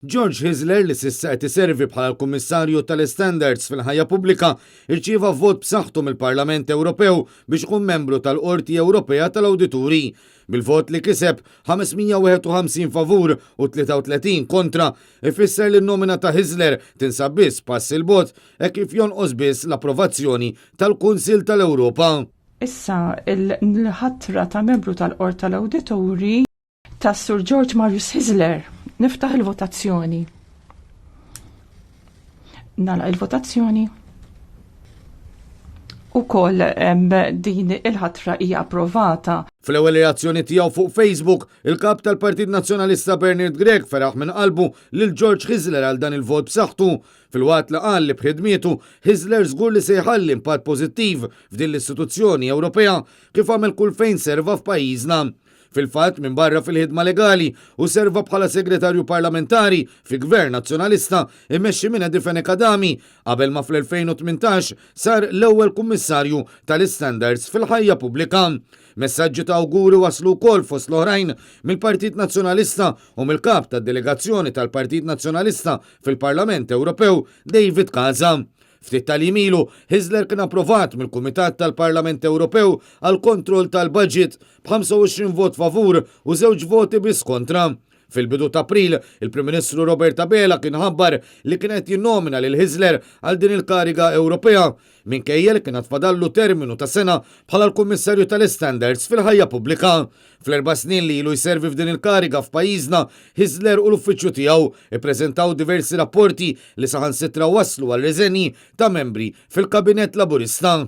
George Hyzler li s'issa qed iservi bħala l-Kummissarju tal-Istandards fil-Ħajja Pubblika irċieva vot b'saħħtu mill-Parlament Ewropew biex ikun membru tal-Qorti Ewropea tal-Awdituri. Bil-vot li kiseb, 551 favur u 33 kontra, ifisser li n-nomina ta' Hyzler tinsab biss pass 'il bogħod hekk kif jonqos biss l-approvazzjoni tal-Kunsill tal-Ewropa. Issa l-ħatra ta' membru tal-Qorti tal-Awdituri tas-Sur George Marius Hyzler. Niftaħ il-votazzjoni. Nagħlaq il-votazzjoni. Ukoll din il-ħatra hija approvata. Fl-ewwel reazzjoni tiegħu fuq Facebook, il-Kap tal-Partit Nazzjonalista Bernard Grech feraħ minn qalbu lil George Hyzler għal dan il-vot b'saħħtu, filwaqt li qal li b'ħidmietu Hyzler żgur li se jħalli impatt pożittiv f'din l-istituzzjoni Ewropea kif għamel kull fejn serva f'pajjiżna. Fil-fatt, minbarra fil-ħidma legali, hu serva bħala Segretarju Parlamentari fi Gvern Nazzjonalista mmexxi minn Eddie Fenech Adami qabel ma fl-2018 sar l-ewwel Kummissarju tal-Istandards fil-Ħajja Pubblika. Messaġġi ta' awguri waslu wkoll fost l-oħrajn mill-Partit Nazzjonalista u mill-Kap tad-Delegazzjoni tal-Partit Nazzjonalista fil-Parlament Ewropew David Casa. Ftit tal-jiem ilu, Hyzler kien approvat mill-Kumitat tal-Parlament Ewropew għall-Kontroll tal-Baġit b'25 vot favur u żewġ voti biss kontra. Fil-bidu t'April, il-Prim Ministru Robert Abela kien ħabbar li kien qed jinnomina lil Hyzler għal din il-kariga Ewropea, minkejja li kien għad fadallu terminu ta' sena bħala l-Kummissarju tal-Istandards fil-Ħajja Pubblika. Fl-erba' snin li ilu jservi f'din il-kariga f'pajjiżna, Hyzler u l-uffiċċju tiegħu ippreżentaw diversi rapporti li saħansitra wasslu għal riżenji ta' membri fil-Kabinett Laburista.